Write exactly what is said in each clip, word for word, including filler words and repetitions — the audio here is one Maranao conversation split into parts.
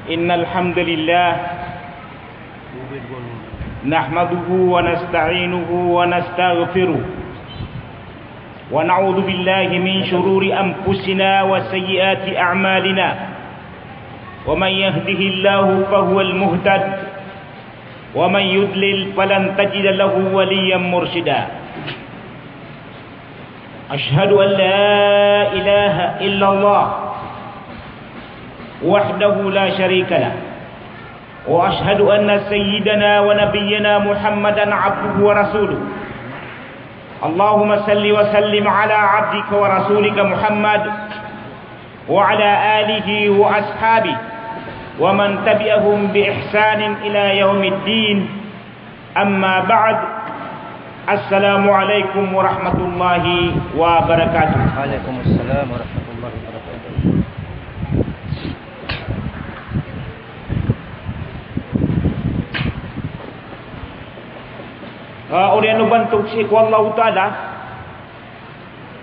إن الحمد لله نحمده ونستعينه ونستغفره، ونعوذ بالله من شرور أنفسنا وسيئات أعمالنا، ومن يهده الله فهو المهتد، ومن يضلل فلن تجد له وليا مرشدا. أشهد أن لا إله إلا الله وحده لا شريك له، وأشهد أن سيدنا ونبينا محمدا عبده ورسوله. اللهم صل وسلم على عبدك ورسولك محمد وعلى آله وأصحابه ومن تبعهم بإحسان إلى يوم الدين. أما بعد. السلام عليكم ورحمة الله وبركاته. وعليكم السلام ورحمة الله وبركاته. Ah, oriyan o bantog sii ko Allahu Ta'ala,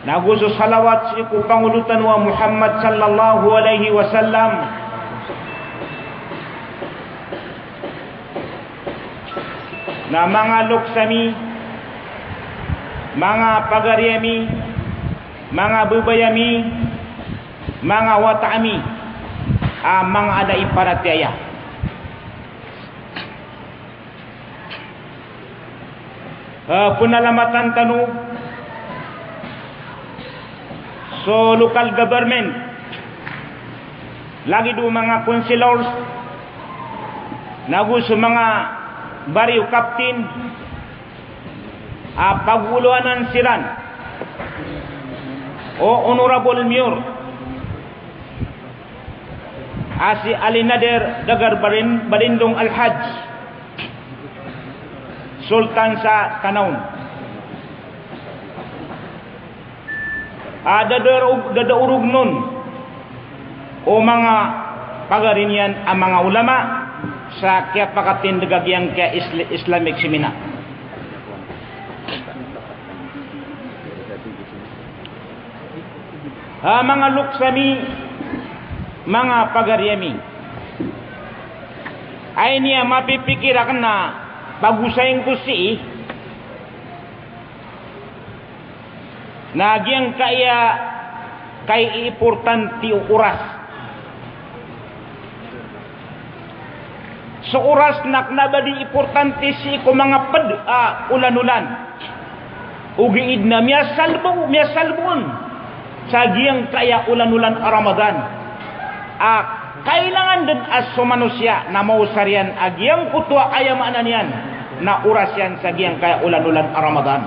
nago so salawat sii ko pangolo tano a Muhammad sallallahu alaihi wasallam. Na manga loks ami, manga pagari ami, manga babay ami, manga wata ami, a manga da iparatiyaya. Eh, penalamatan tano so local government, lagid o manga councillors, nago so manga barrio captain, a pagoloanan siran o Honorable Mayor a si Ali Nader Dagar Balin-, Balindong Al-Hajj, Sultan sa Tanaon. A dadaorog, dadaorog on o manga pagari niyan a manga ulama sa kiyapakatindg a giyangkaya Isl-, Islamic seminar. Ha, manga loks ami, manga pagari ami. Aya niyan mapipikir akn a pagosayin ko sii na giyangkaya kaiimportante o oras. So oras na kna ba di importante sii ko manga pd a olan-olan. Ogaid na miyasalbo, miyasalbo on sa giyangkaya olan-olan a Ramadan a kailangan dn a so manosiya na maosar iyan a giyangkoto a aya maana niyan na oras iyan sa giyangkaya olan-olan a Ramadan.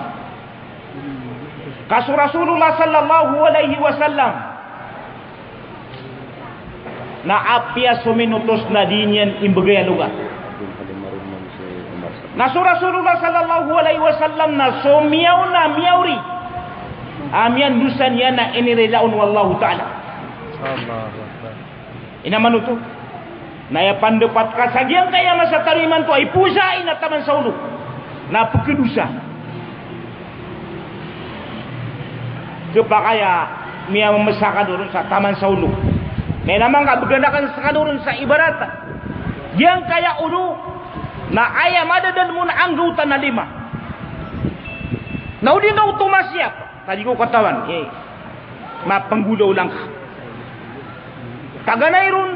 Ka so Rasulullah sallallahu alaihi wasallam na apiya so minutos na di niyan imbgay a loga. Na so Rasulullah sallallahu alaihi wasallam na so miyaona, miyaori a miyandosa niyan na inirila on o Allahu Ta'ala. Allahu Akbar. Ino man oto? Na aya pandapat ka sa giyangkaya masa tano imanto a ipowasa i na taman sa olo na pkhadosa. Khapakay a miyamamasa kano ron sa taman sa olo. Maana man ka bgan akn skano ron sa ibarat giyangkaya olo na aya madadalm on a anggawta na lima. Na o di nga oto masiyap, ka di ko katawan, eh, mapanggolawla ngka. Paganay ron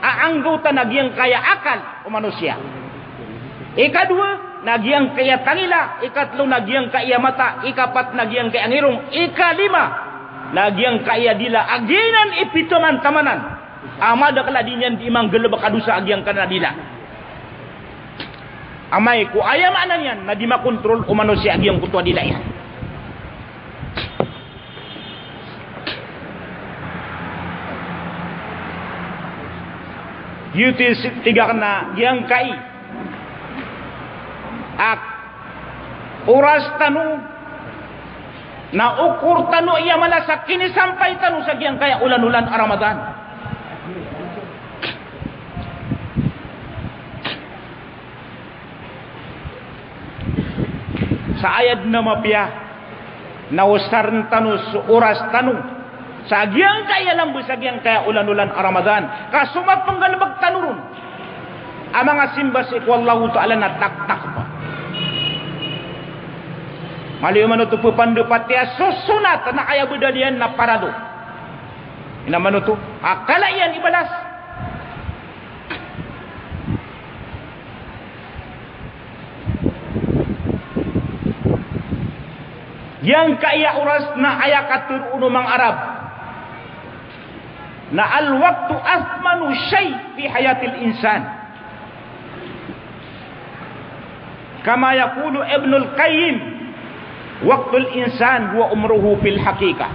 a anggawta na giyangkaya akal o manosiya. Ikadowa na giyangkaya tangila, ikatlo na giyangkaya mata, ikapat na giyangkaya ngirong, ikalima na giyangkaya dila a giyanan i pito man tamanan a madakl a di niyan di manggalbk a dosa a giyangkanan a dila. Amay ko aya maana niyan na di makontrol o manosiya a giyangkoto a dila iyan. Giyoto i tig akn a giyangkai a oras tano na okor tano iya mala sa kinisampay tano sa giyangkaya olan-olan a Ramadan. Sa aya dn a mapiya na osarn tano so oras tano Sa giyangkaya lamba, sa giyangkaya olan-olan a Ramadan, ka so mapnggalbk tano ron a manga simba sii ko Allahu Ta'ala na taktak pa. Maliyo man oto pphanda, pati a so sonat na aya badal iyan na parado. Ina man oto a kala iyan i balas. Giyangkaya oras na aya katharoon o manga Arab na al-waqtu athmanu shay' fi hayatil insan. Kama yaqulu Ibnul Qayyim, "Waqtul insan huwa umruhu fil haqiqah."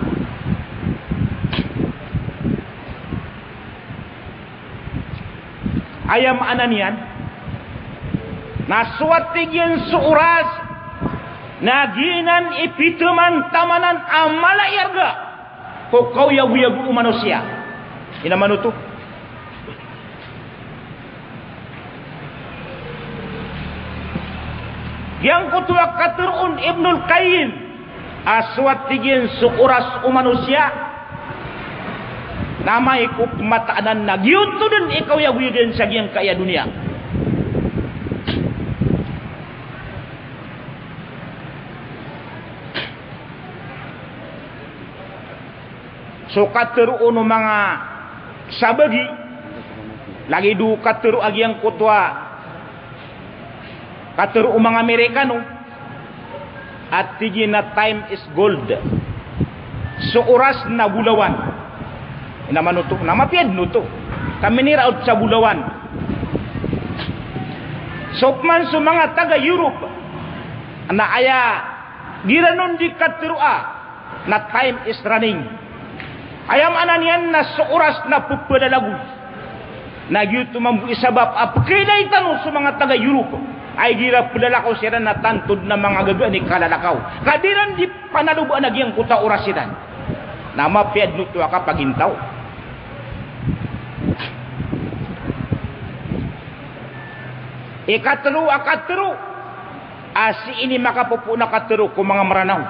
Aya maana niyan na so, a tig iyan, so oras na giyanan i pithamanan a mala i arga ko kaoyagoyag o manosiya. Ina man oto. Giyangkoto a katharoon o Ibnul Qayyim a so, a tig iyan, so oras o manosiya na amay ko pmataanan na giyoto dn i kaoyagoyag iyan sa giyangkaya doniya. So katharoon o manga sabagi, lagid o katharo a giyangkoto a katharo o manga Amerikano a tig iyan a time is gold. So oras na bolawan. Ina man oto, na mapiya dn oto. Ka miniraot sa bolawan. So pman so manga taga Europe na aya giyanan on di katharoa na time is running. Aya maana niyan na so oras na pphalalagoy. Na giyoto mambo i sabap a pkhailay tano so manga taga Europe a igira plalakaw siran na tanto dn a manga gagaan i kalalakaw. Ka di ran di panalobaan a giyangkoto a oras iran. Na mapiya dn oto a kapagintaw. Ikatharo a katharo a sii ini makapopoon a katharo ko manga Mranaw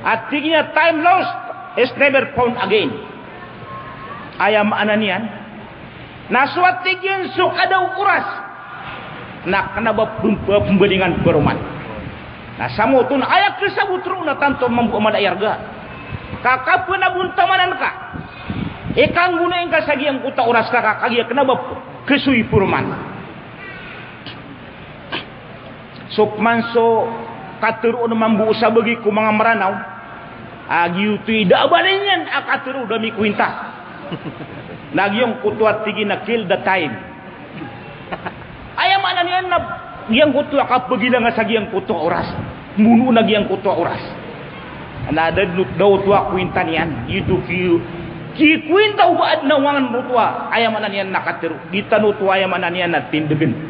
a tig iyan a time lost is never found again. Aya maana niyan na so, a tig iyan, so kada o oras na kna ba pm-, pmbalingan paroman. Na samoto na aya kasabot roo na tanto mambo a mala i arga. Ka kapnabontaman ka, ikanggonaan ka sa giyangkoto a oras ka, ka kagiya kna ba p-, kasoy paroman. So pman so katharo on mambo o sabagi ko manga Mranaw a giyoto i da a bali niyan a katharo da mikointa. Na giyangkoto a tig iyan a kill the time. Aya maana niyan na giyangkoto a kapagilanga sa giyangkoto a oras. Mono na giyangkoto a oras. Na da dn oto a kointa niyan. Giyoto ki, kikointa o ba adn a wangan oto a, aya maana niyan na katharo. Di tano oto, aya maana niyan na tindgn.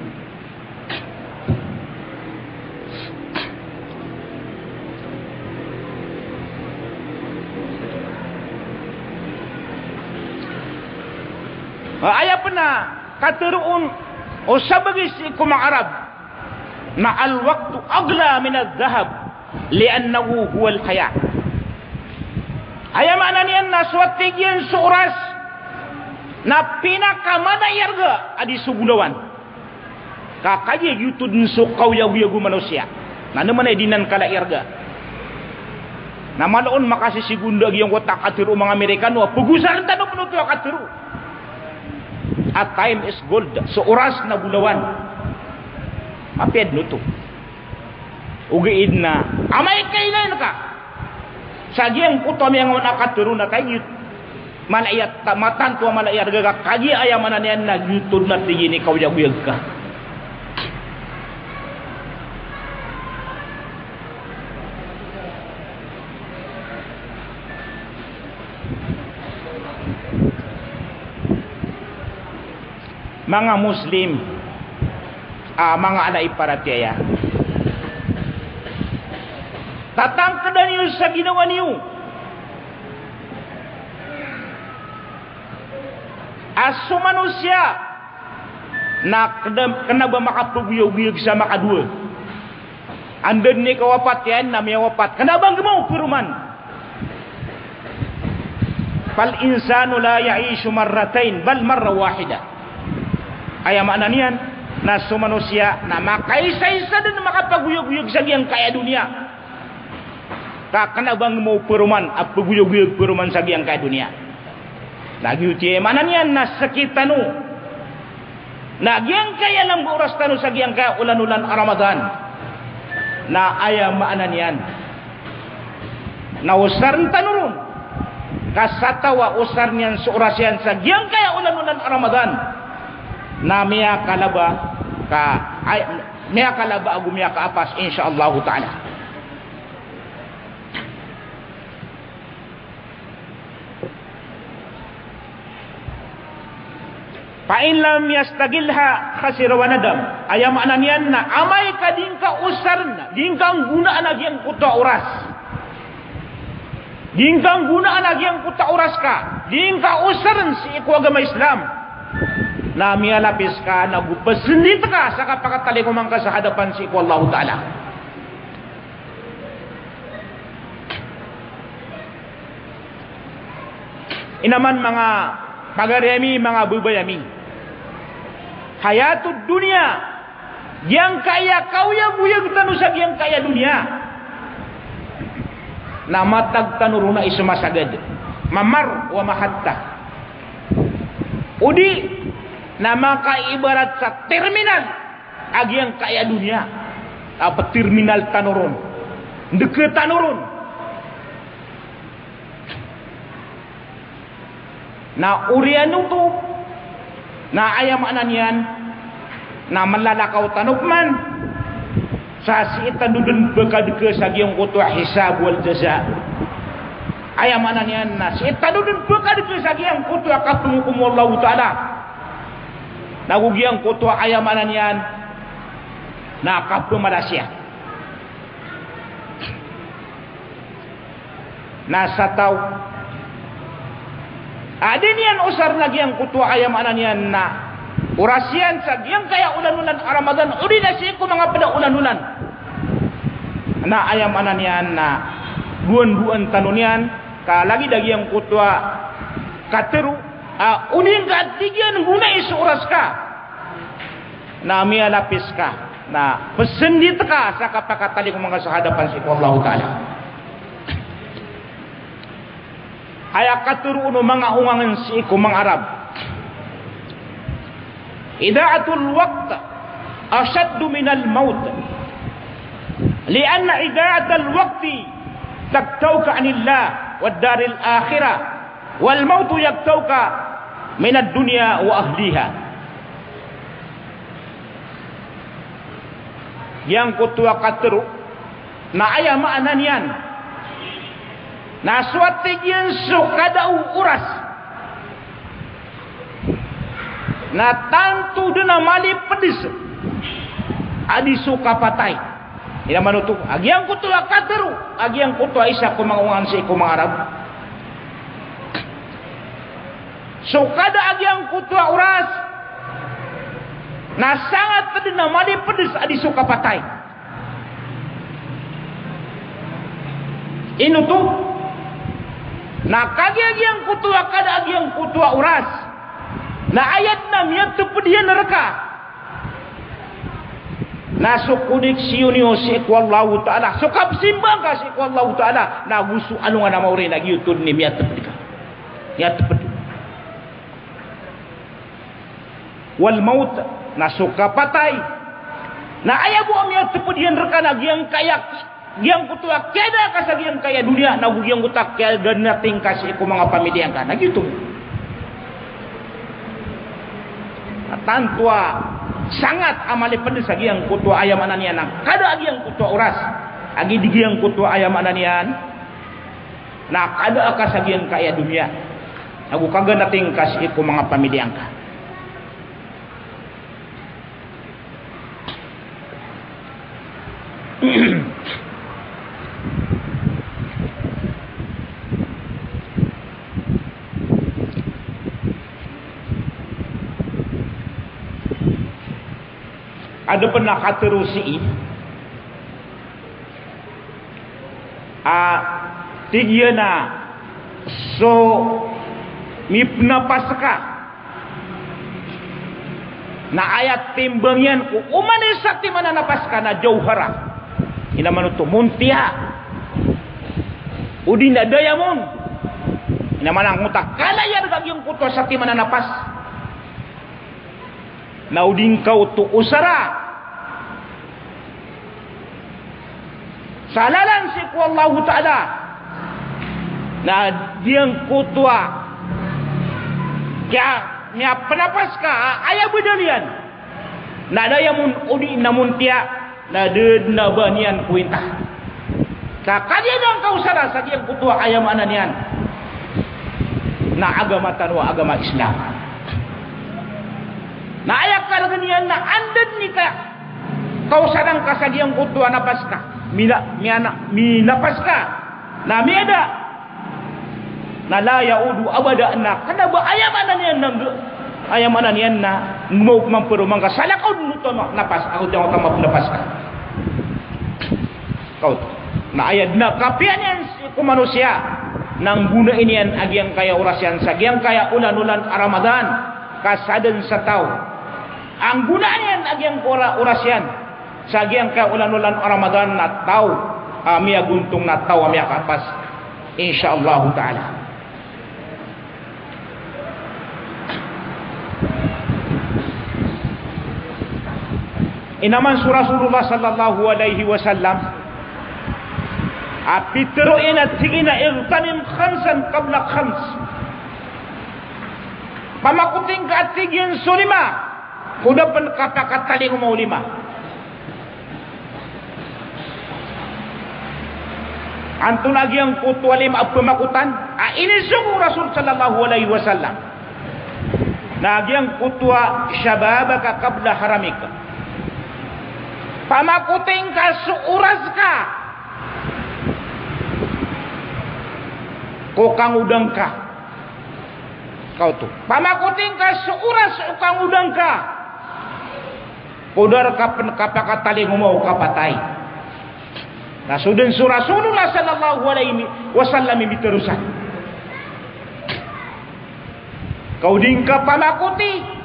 Aya pn a katharo on o sabagi sii ko manga Arab na al-waqtu aghla min adh-dhahab li'annahu huwal hayah. Aya maana niyan na so, a tig iyan, so oras na pinakamala i arga a di so bolawan. Ka kagiya giyoto dn so kaoyagoyag o manosiya. Na anda man i di nan kala i arga. Na mala on makasisigondo a giyangkoto a katharo o manga Amerikano a pagosarn tano pn oto a katharo a time is gold. So oras na bolawan. Mapiya dn oto. Ogaid na amay ka ilay ka sa giyangkoto a miyangaoona a katharo na kagiya mala i at-, matanto a mala i arga ka, kagiya aya maana niyan na giyoto dn a tig iyan i kaoyagoyag ka. Manga Muslim, a, manga ala i paratiyaya, tatangkda niyo sa ginawa niyo a so manosiya na kna, kna ba makapagoyagoyag sa makadowa. Anda dn i kawapat iyan na miyawapat, kna ba nggaw paroman. Al-insanu la ya'ishu marratayn, bal marrah wahidah. Aya maana niyan na so manosiya na makaisaisa dn makapagoyagoyag sa giyangkaya doniya. Ka kna ba ngka maoperoman a pagoyagoyag paroman sa giyangkaya doniya. Na giyoto i aya maana niyan na sktano na giyangkaya lamba oras tano sa giyangkaya olan-olan a Ramadan. Na aya maana niyan na osarn tano ron. Ka sa taw a osarn iyan so oras iyan sa giyangkaya olan-olan a Ramadan na miyakalaba ka, ay, miyakalaba ago miyakaapas, insha Allahu ta'ala. Fa in lam yastaghilha khasira wa nadam. Aya maana niyan na amay ka di ngka osarn, di ngka nggonaan a giyangkoto a oras. Di ngka nggonaan a giyangkoto a oras ka. Di ngka osarn sii ko agama Islam. Na miyalapis ka, na go psndit ka sa kapakatalingoma ngka sa hadapan sii ko Allahu Ta'ala. Inaman manga pagari ami, manga babay ami. Hayatud dunya, giyangkaya kaoyagoyag tano sa giyangkaya doniya. Na matag tano ron a isomasagad. Mamar wa mahatta. Odi na makaibarat sa terminal a giyangkaya doniya. A pterminal tano ron. Ndk tano ron. Na oriyan oto, na aya maana niyan, na mlalakaw tano pman sa sii tano dn pkadk sa giyangkoto a hisab wal jaza. Aya maana niyan na sii tano dn pkadk sa giyangkoto a kapngkom o Allahu Ta'ala. Na go giyangkoto a aya maana niyan na kapmalasiya. Na sa taw a di niyan osarn a giyangkoto a aya maana niyan na oras iyan sa giyangkaya olan-olan a Ramadan, odi na sii ko manga pd a olan-olan. Na aya maana niyan na dowan-dowan tano niyan, ka lagid a giyangkoto a katharo a odi ngka tig iyan nggonai so oras ka. Na miyalapis ka, na psndit ka sa kapakatalingoma ngka sa hadapan sii ko Allahu Ta'ala. Aya katharo o manga ongangn sii ko manga Arab, ida'atul waqt ashaddu minal mawt. Li'anna ida'atal waqti taqta'uka anillah wad daril akhirah. Wal mawtu yaqta'uka minad dunya wa ahliha. Giyangkoto a katharo na aya maana niyan na so a tig iyan so kada o oras na tanto dn a malipds a di so kapatay. Ina manoto a giyangkoto a katharo a giyangkoto a isa ko manga ongangn sii ko manga Arab. So kada a giyangkoto a oras na sangat dn a malipds a di so kapatay. Ino oto? Na kagiya giyangkoto a kada a giyangkoto a oras na aya dn a miyatpd iyan rka na so koneksiyon iyo sii ko Allahu Ta'ala, so kapsimba ngka sii ko Allahu Ta'ala, na go so alongan a maori na giyoto dn i miyatpd ka. Miyatpd. Wal mawt, na so kapatay. Na aya bo a miyatpd iyan rka na giyangkaya, giyangkoto a kiyada ka sa giyangkaya doniya, na go giyangkoto a kiyaganati ngka sii ko manga pamiliya ngka, na giyoto. Na tanto a sangat a malipds a giyangkoto a aya maana niyan na kada a giyangkoto a oras. Agi di giyangkoto a aya maana niyan na kada ka sa giyangkaya doniya. Na go kaganati ngka sii ko manga pamiliya ngka. Adn pn a katharo sii a tig iyan a so Mipnapas ka. Na aya timbang iyan ko oman i satiman a napas ka na jawhara. Ina man oto, montiya. O di na diamond. Ina man angkoto a kala iyan a giyangkoto a satiman a napas. Na o di ngka oto osara sa lalan sii ko Allahu Ta'ala. Na giyangkoto a kiya, miyapnapas ka a aya badal iyan na diamond o di na montiya. Na da dn a ba niyan kowinta. Sa kagiya da ngka osara sa giyangkoto a aya maana niyan na agama tano a agama Islam. Na aya kargn iyan na anda dn i ka, kaosara ngka sa giyangkoto a napas ka. Mina, miyana, minapas ka. Na miyada. Na la ya'udu abada, na kna ba aya maana niyan na ngga, aya maana niyan na ngma o pman paro mangka salakaw dn oto a napas, ago dn oto a mapnapas ka. Kaoto. Na aya dn a kapiya niyan sii ko manosiya na nggonaan iyan a giyangkaya oras iyan sa giyangkaya olan-olan a Ramadan, ka sadn sa taw a nggonaan iyan a giyangkaya oras iyan sa giyangkaya olan-olan a Ramadan na taw a miyagontong, na taw a miyakapas, insha Allahu Ta'ala. Ina man so Rasulullah sallallahu alaihi wasallam a pitharo iyan a tig iyan a, "Ightanim khamsan qabla khams." Pamakoting ka, a tig iyan, so lima ko da pn kapakatalingoma o lima. Antonaa giyangkoto a lima a pamakotan a inisogo o Rasul sallallahu alaihi wasallam? Na giyangkoto a, "Shababaka qabla haramik." Pamakoting ka so oras ka ko kangodang ka. Kaoto. Pamakoting ka so oras o kangodang ka. Ko da rka pn kapakatalingoma o kapatay. Na so dn so Rasulullah sallallahu alaihi wasallam i mitharo san. Ka o di ngka pamakoti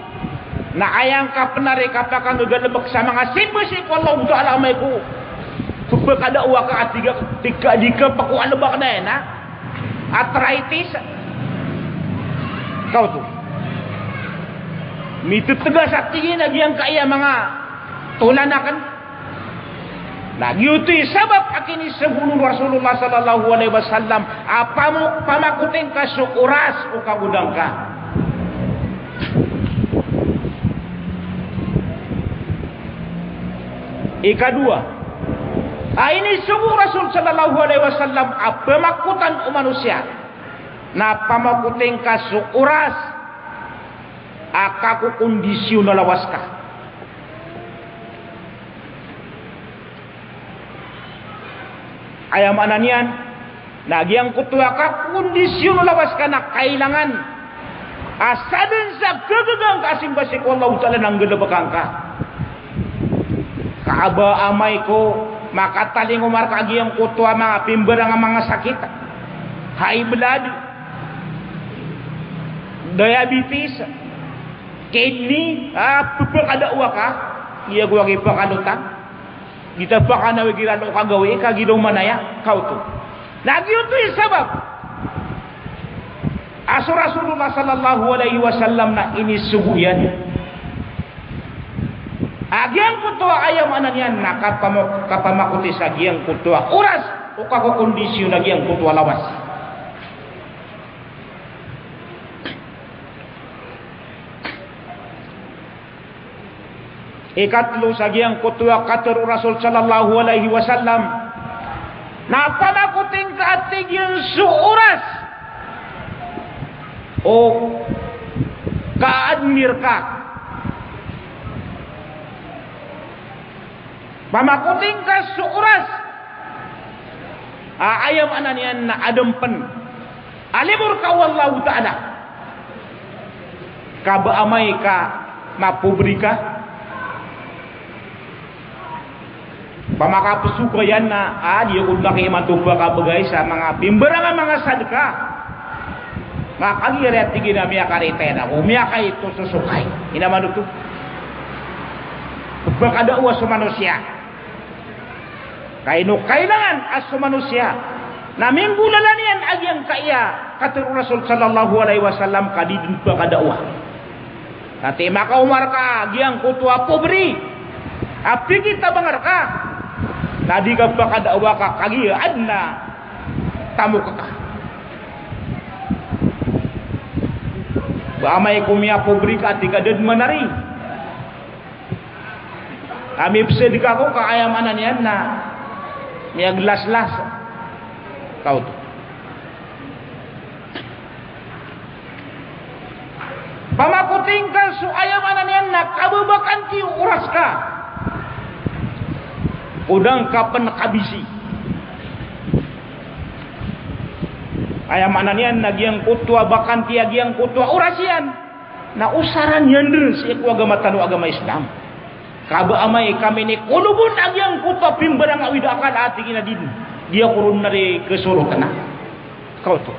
na aya ngka pn a ri kapakanggagalbk sa manga simba sii ko Allahu Ta'ala, amay ko pphakadawa ka a tig ka, tig ka di ka pkagalbk na aya na arthritis. Kaoto. Mithtgas a tig iyan a giyangkaya manga tolan akn. Na giyoto i sabap a kinisogo o Rasulullah sallallahu alaihi wasallam a pamo-, pamakoting ka so oras o kangodang ka. Ikadowa a inisogo o Rasul sallallahu alaihi wasallam a pamakotan o manosiya na pamakoting ka so oras a kakokondisyon a lawas ka. Aya maana niyan na giyangkoto a kakokondisyon o lawas ka na kailangan a sadn sa gagaga ngka a simba sii ko Allahu Ta'ala na nggalbka ngka. Ka a ba amay ko makatalingoma rka a giyangkoto a manga pimbarang a manga sakit, high blood, diabetes, kidney, a pphakadawa ka, giya go a gipakalotang. Gita pakanawig iran o kagawii ka gidaw manaya, kaoto. Na giyoto i sabap a so Rasulullah sallallahu alaihi wasallam na inisogo iyan a giyangkoto a aya maana niyan na kapama-, kapamakoti sa giyangkoto a oras o kakokondisyon a giyangkoto a lawas. Ikatlo sa giyangkoto a katharo o Rasul sallallahu alaihi wasallam na pamakoting ka a tig iyan so oras o kaadn rka. Pamakoting ka so oras a aya maana niyan na adn pn a limo rka o Allahu Ta'ala. Ka ba amay ka mapobre ka, pamakapsoka iyan na, a, di ako dn aki imanto pakabgay sa manga pimbarang a manga sadka. Nga kagiya tig iyan a miyakaritaya ako, miyakaito so sokay. Ino man oto? Pphakadawa so manosiya. Ka ino kailangan a so manosiya na minggolalan iyan a giyangkaya katharo o Rasul sallallahu alaihi wasallam ka di dn pphakadawa. Ati makaoma rka a giyangkoto a pobri a pikitabang rka na di ka pphakadawa ka kagiya adn a tamok ka. Ba amay ko miyapobri ka, ati ka da dn manari. A mipsadka ako ka aya maana niyan na miyaglaslas ka oto. Pamakoting ka so aya maana niyan na kababakanti o oras ka. O da ngka pn kabisi. Aya maana niyan na giyangkoto a bakanti a giyangkoto a oras iyan na osaran iyan dn sii ko agama tano a agama Islam. Ka ba amay ka minikolobon a giyangkoto a pimbarangawid a akal a tig iyan a di dn, di ako ron nari kesorotn a. Ka oto.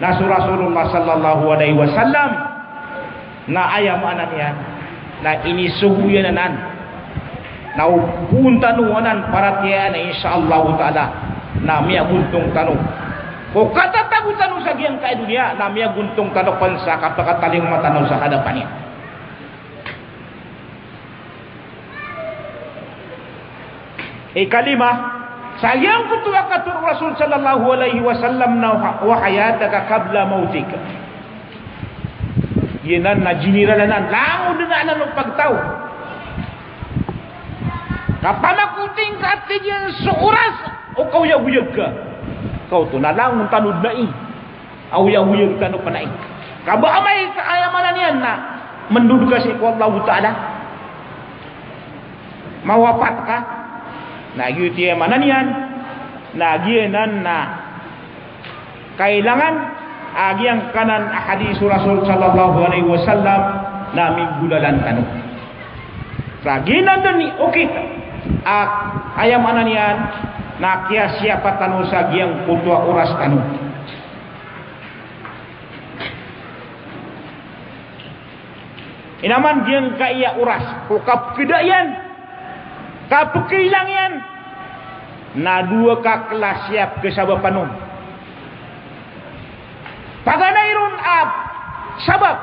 Na so Rasulullah sallallahu alaihi wasallam na aya maana niyan na inisogo iyan anan. Na o poon tano anan paratiyayaan, insha Allahu ta'ala, na miyagontong tano ko katatago tano sa giyangkai a doniya, na miyagontong tano pn sa kapakatalingoma tano sa hadapan iyan. Ikalima, sa giyangkoto a katharo o Rasul sallallahu alaihi wasallam na wa, wa hayataka qabla mautik. Giyanan na general anan, langon dn anan o pagtaw. Ka pamakoting ka, tig iyan, so oras o kaoyagoyag ka. Ka oto na langon tano dn ai. Aoyagoyag tano pn ai. Ka ba amay ka aya maana niyan na mndod ka sii ko Allahu Ta'ala, mawapat ka. Na giyoto i aya maana niyan na giyanan na kailangan a giyangkanan a hadis o Rasul sallallahu alaihi wasallam na minggolalan tano. Sa giyanan dn i okit a aya maana niyan na kiyasiyapa tano sa giyangkoto a oras tano. Inaman giyangkaya oras ko kapkda iyan, kapkailang iyan, na dowa ka klasi a pkhasabapan on. Paganay ron a sabap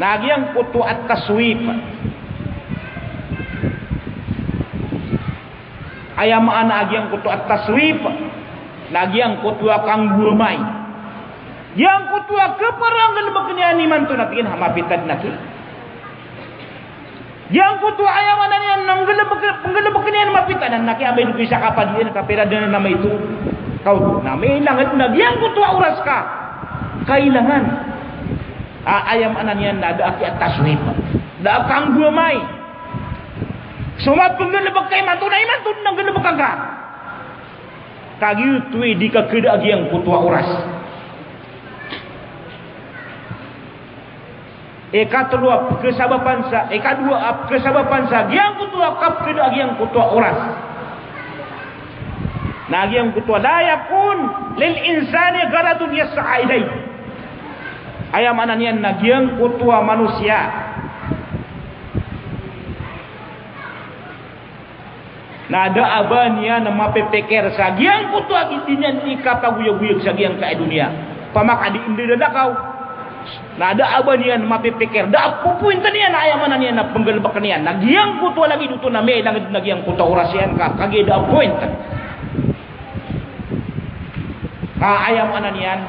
na giyangkoto a taswif. Aya maana a giyangkoto a taswif na giyangkoto a kanggoamay. Giyangkoto a kaparo a nggalbkn iyan imanto na tig iyan a mapita dn aki. Giyangkoto a aya maana niyan na nggalbk, pnggalbkn iyan mapita dn aki, amay dn ko isa kapadiyan ka pira dn a maito. Ka oto na mailang dn a giyangkoto a oras ka kailangan a aya maana niyan na da aki a taswif, da a kanggoamay. So mapnggalbk ka imanto na imanto dn a nggalbkan ka. Ka giyoto i di kakada a giyangkoto a oras. Ikatlo a pkhasabapan sa, ikadowa a pkhasabapan sa giyangkoto a kapkada a giyangkoto a oras na giyangkoto a la yakun lil insani gharadun yas'a ilayh. Aya maana niyan na giyangkoto a manosiya na da a ba niyan mapipikir sa giyangkoto a di niyan ikapagoyagoyag sa giyangkai a doniya. Opama ka di ndadalakaw, na da a ba niyan mapipikir, da a popointn iyan a aya maana niyan na pnggalbkn iyan. Na giyangkoto a lagid oto na mailang dn a giyangkoto a oras iyan ka kagiya da a pointn. Ka aya maana niyan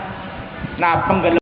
na pnggal